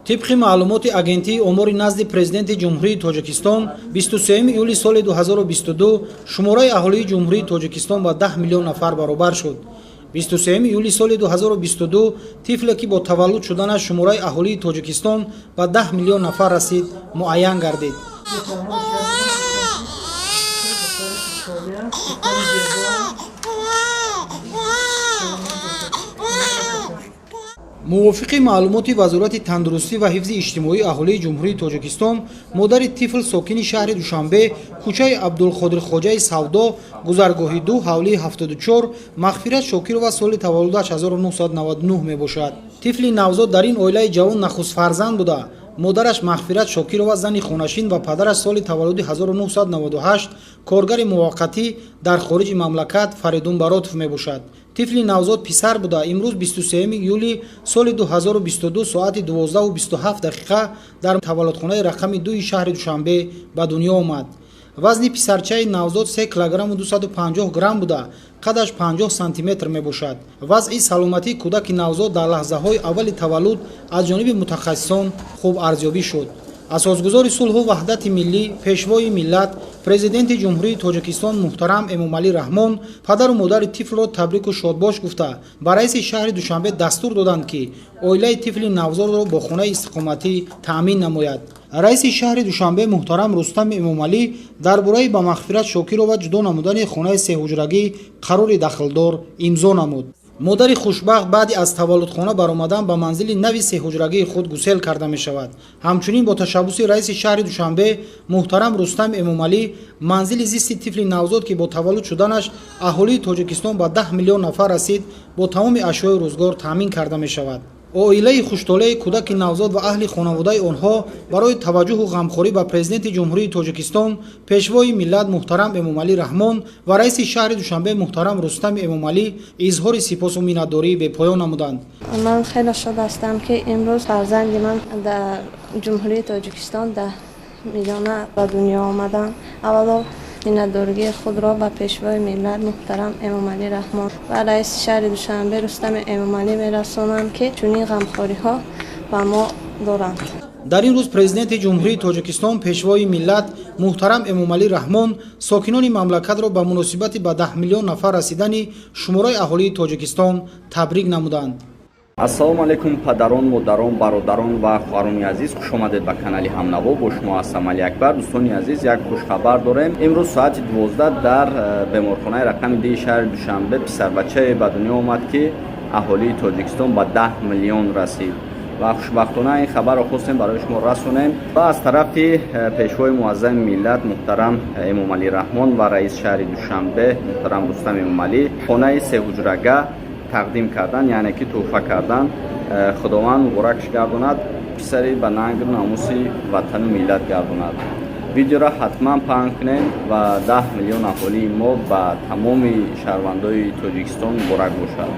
Тибқи маълумоти Агентии омори назди Президенти Ҷумҳурии Тоҷикистон, 23 июли соли 2022 шумораи аҳолии Ҷумҳурии Тоҷикистон ба 10 миллион нафар баробар шуд. 23 июли соли 2022 тифле, ки бо таваллуд шуданаш шумораи аҳолии Тоҷикистон ба 10 миллион нафар расид, муайян гардид. Мувофиқи маълумоти Вазорати тандурустӣ ва ҳифзи иҷтимоии аҳолии Ҷумҳурии Тоҷикистон, модари тифл сокини шаҳри Душанбе, кӯчаи Абдулқодирхоҷаи Савдо, гузаргоҳи 2, ҳавлии 74, Мағфират Шокирова, соли таваллудаш 1999 мебошад. Тифли навзод дар ин оилаи ҷавон нахустфарзанд буда, модараш Мағфират Шокирова зани хонашин ва падараш соли таваллуди 1998, коргари муваққатӣ дар хориҷи мамлакат, Фаридун Баротов мебошад. Тифли навзод писар буда, имрӯз, 23 июли соли 2022, соати 12:27 дақиқа дар таваллудхонаи рақами 2-и шаҳри Душанбе ба дунё омад. Вазни писарчаи навзод 3 килограмму 250 грамм буда, қадаш 50 сантиметр мебошад. Вазъи саломатии кӯдаки навзод дар лаҳзаҳои аввали таваллуд аз ҷониби мутахассисон хуб арзёбӣ шуд. Асосгузори сулҳу ваҳдати миллӣ, Пешвои миллат, Президенти Ҷумҳурии Тоҷикистон муҳтарам Эмомалӣ Раҳмон падару модари тифлро табрику шодбош гуфта, ба раиси шаҳри Душанбе дастур доданд, ки оилаи тифли навзодро бо хонаи истиқоматӣ таъмин намояд. Раиси шаҳри Душанбе муҳтарам Рустам Эмомалӣ дар бораи ба Мағфират Шокирова ҷудо намудани хонаи сеҳуҷрагӣ қарори дахлдор имзо намуд. Модари хушбахт баъди аз таваллудхона баромадан ба манзили нави сеҳуҷрагии худ гусел карда мешавад. Ҳамчунин бо ташаббуси раиси шаҳри Душанбе муҳтарам Рустам Эмомалӣ манзили зисти тифли навзод, ки бо таваллуд шуданаш аҳолии Тоҷикистон ба 10 миллион нафар расид, бо тамоми ашёи рӯзгор таъмин карда мешавад. Оилаи хуштолеи кӯдаки навзод ва аҳли хонаводаи онҳо барои таваҷҷӯҳу ғамхорӣ ба Президенти Ҷумҳурии Тоҷикистон, Пешвои миллат муҳтарам Эмомалӣ Раҳмон ва раиси шаҳри Душанбе муҳтарам Рустами Эмомалӣ изҳори сипосу миннатдории бепоён намуданд. Ман хеле шод ҳастам, ки имрӯз фарзанди ман дар Ҷумҳурии Тоҷикистон 10 миллиона ба дунё омаданд. Аввало миннатдоригии худро ба Пешвои миллат муҳтарам Эмомалӣ Раҳмон ва раиси шаҳри Душанбе Рустами Эмомалӣ мерасонам, ки чунин ғамхориҳо ба мо доранд. Дар ин рӯз Президенти Ҷумҳурии Тоҷикистон, Пешвои миллат муҳтарам Эмомалӣ Раҳмон сокинони мамлакатро ба муносибати ба 10 миллион нафар расидани шумораи аҳолии Тоҷикистон табрик намуданд. Ассалому алайкум, падарон, модарон, бародарон ва хоҳарони азиз! Хушомадед ба канали Ҳамнаво. Бо шумо ҳастам Алиакбар. Дӯстони азиз, як хушхабар дорем. Имрӯз соати 12 дар беморхонаи рақами 2-и шаҳри Душанбе писарбачае ба дунё омад, ки аҳолии Тоҷикистон ба 10 миллион расид ва хушбахтона ин хабарро хостем барои шумо расонем ва аз тарафи Пешвои муаззами миллат муҳтарам Эмомалӣ Раҳмон ва раиси шаҳри Душанбе муҳтарам Рустам Эмомалӣ хонаи сеҳуҷрага тақдим кардан, яъне ки тӯҳфа кардан. Худованд муборакш гардонад, писари ба нангу номуси ватану миллат гардонад. Видеоро ҳатман паҳн кунем ва 10 миллион аҳолии мо ба тамоми шаҳрвандои Тоҷикистон муборак бошад.